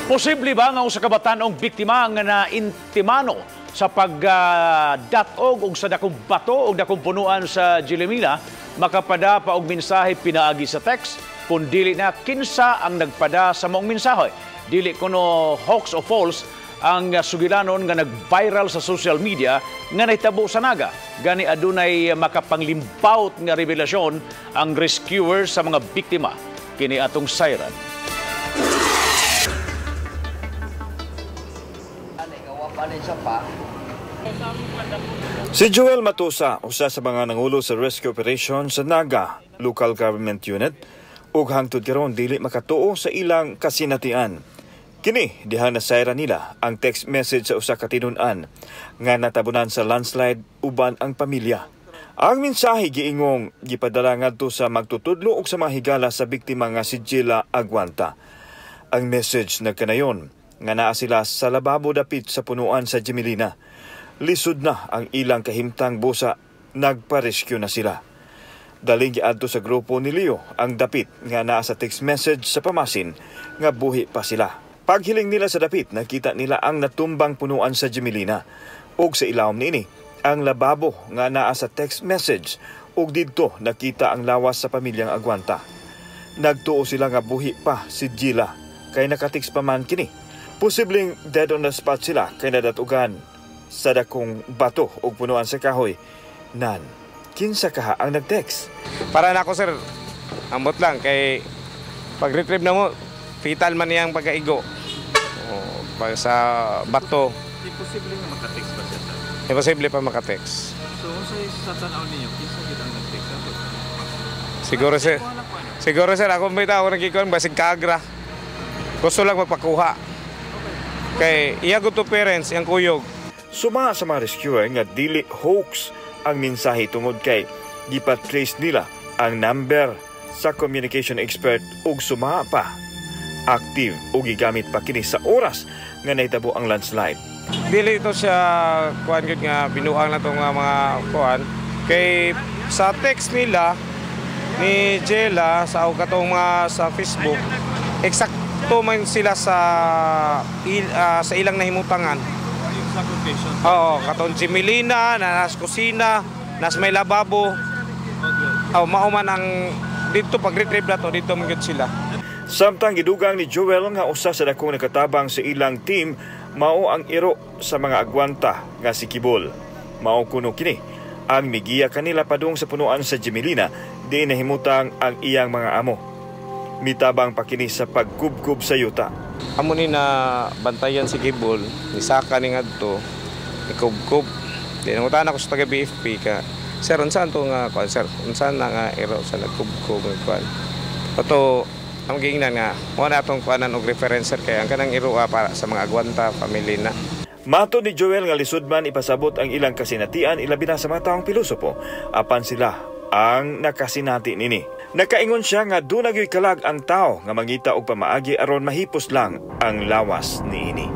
Posible ba nga usa ka batan-ong biktima nga naintimano sa pagdatog og sa dakong bato og dakong punuan sa Gilimila makapada pa og mensahe pinaagi sa text? Kung dili na, kinsa ang nagpada sa maong mensahe? Dili kuno hoax o false ang sugilanon nga nag-viral sa social media nga nahitabo sa Naga. Gani adunay makapanglimbawt nga revelasyon ang rescuer sa mga biktima. Kini atong sayran. Si Joel Matusa, usa sa mga nangulo sa rescue operation sa Naga Local Government Unit, ug hangtod karon dili makatuo sa ilang kasinatian. Kini diha nasayra nila ang text message sa usa ka tinun-an nga natabunan sa landslide uban ang pamilya. Ang mensahe giingong gipadala ngadto sa magtutudlo ug sa mga higala sa biktima nga si Gila Aguanta. Ang message nagkanayon nga naa sila sa lababo dapit sa punuan sa Gemelina. Lisod na ang ilang kahimtang busa, nagpa-rescue na sila. Daling giadto sa grupo ni Leo ang dapit nga naa sa text message sa pamasin nga buhi pa sila. Paghiling nila sa dapit, nakita nila ang natumbang punuan sa Gemelina. Ug sa ilawom niini, ang lababo nga naa sa text message ug didto nakita ang lawas sa pamilyang Aguanta. Nagtuo sila nga buhi pa si Gila kay nakatext pa man kini. Posibleng dead on the spot sila kay nadatugan sa dakong bato ug punuan sa kahoy. Nan, kinsa kaha ang nagtext? Para na ako, sir, ambot lang kay pag-retrieve na mo, fatal man niyang pagkaigo. O, pag sa bato. Imposible nga makatext ba siya, sir? Imposible pa makatext. So, sa tanaw ninyo, kinsa gid ang nagtext ato? Siguro, sir, ako may tao nagkikon, basig kagra. Gusto lang magpakuha. Kay iya go to parents, iyang kuyog. Suma sa mga rescuer nga dili hoax ang mensahe tungod kay gipatrace nila ang number sa communication expert ug suma pa active ug gigamit pa kini sa oras nga nahitabo ang landslide. Dili ito siya kuan gyud nga binuang na tong mga kuan kay sa text nila ni Jela sa katong mga sa Facebook, eksakto man sila sa sa ilang nahimutangan. Oo, katong Gemelina, nas kusina, nas may lababo. Oh, mao man ang dito pag-retrieve na to, dito man gyud sila. Samtang gidugang ni Joel nga usa sa dakong nakatabang sa ilang team mao ang iro sa mga Agwanta nga si Kibol. Mao kuno kini ang migiya kanila padung sa punuan sa Gemelina di nahimutang ang iyang mga amo. Mitabang pa kini sa pagkubkub sa yuta. Amo ni na bantayan si Kibol, nisaka ni ngadto, nikubkub. Di nangutan ako sa taga BFP ka. Sir, unsa to nga kuan, sir? Unsa na nga iro sa nagkubkub nga kuan? Ato ang giingnan nga mo na atong kuanan og reference, sir, kay ang kanang iro para sa mga Agwanta family na. Mato ni Joel nga lisod man ipasabot ang ilang kasinatian ilabi na sa mga taong pilosopo apan sila ang nakasinati nini. Nakaingon siya nga dunay kalag ang tao nga mangita og pamaagi aron mahipos lang ang lawas niini.